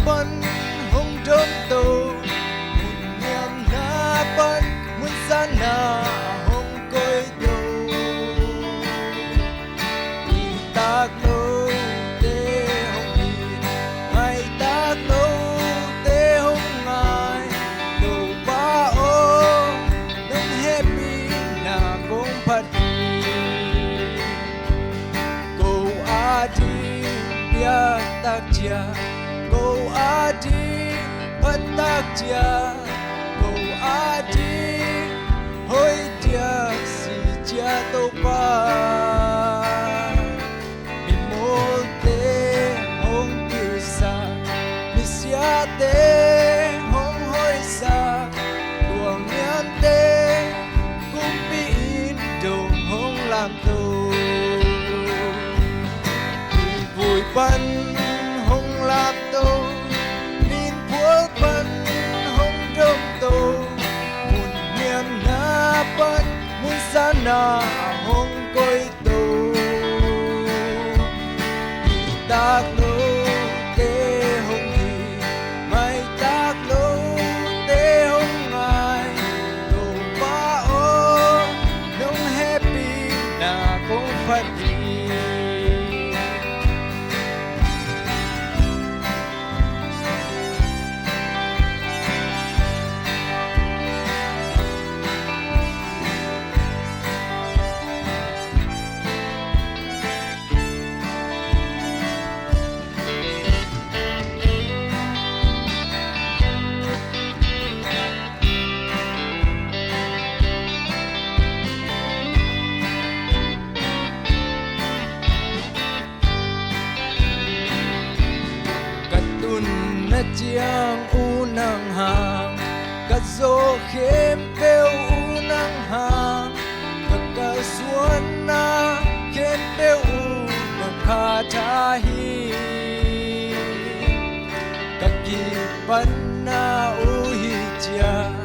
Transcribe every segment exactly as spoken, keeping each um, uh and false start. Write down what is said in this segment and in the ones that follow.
pan hong domto, mun niamna pan mun sanna hong koihto. Ittak lote hong it, ngaitak lote hong ngai, Topa aw, nong hehpihna kong phat hi. Ko ading biaktak ciat, ko ading phattak ciat, ko ading hoih diak si ciat Topa. Mimawlte hong pilsak, misiate hong hoihsak, tualniamte kumpi in dong hong lamto. Nin vui pan hong lamto, nin phual pan hong domto, mun niamna pan mun sanna hong koihto. Ittak lote hong it, ngaitak lote hong ngai, Topa aw, nong hehpihna kong phat hi. Ka tunna ciang uh nang hang, ka zawh khempeuh uh nang hang, ka kalsuanna khempeuh uh na kha tha hi. Ka kipatna uh hi ciat,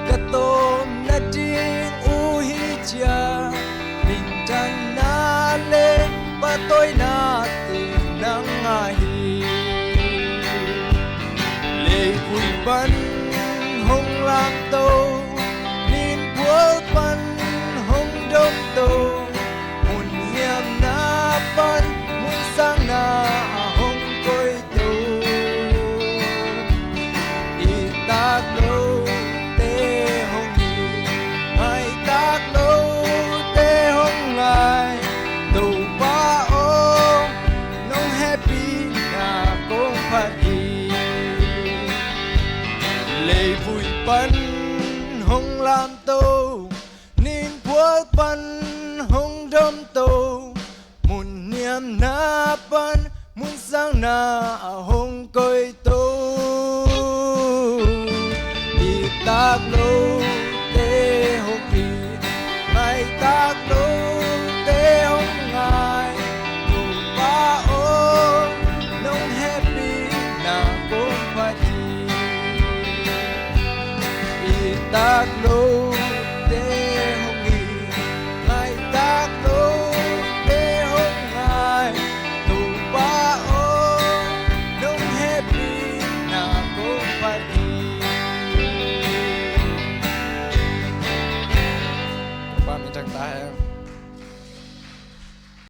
ka tawpna ding uh hi ciat, minthanna le pahtawina teng nang ngah hi. Leivui pan hong lamto, nin phual pan hong domto, mun niamna pan mun sanna hong koihto. Ittak lote hong it, ngaitak lote hong ngai, Topa aw, nong hehpihna kong phat hi. Leivui pan hong lamto, nin phual pan hong domto, mun niamna pan mun sanna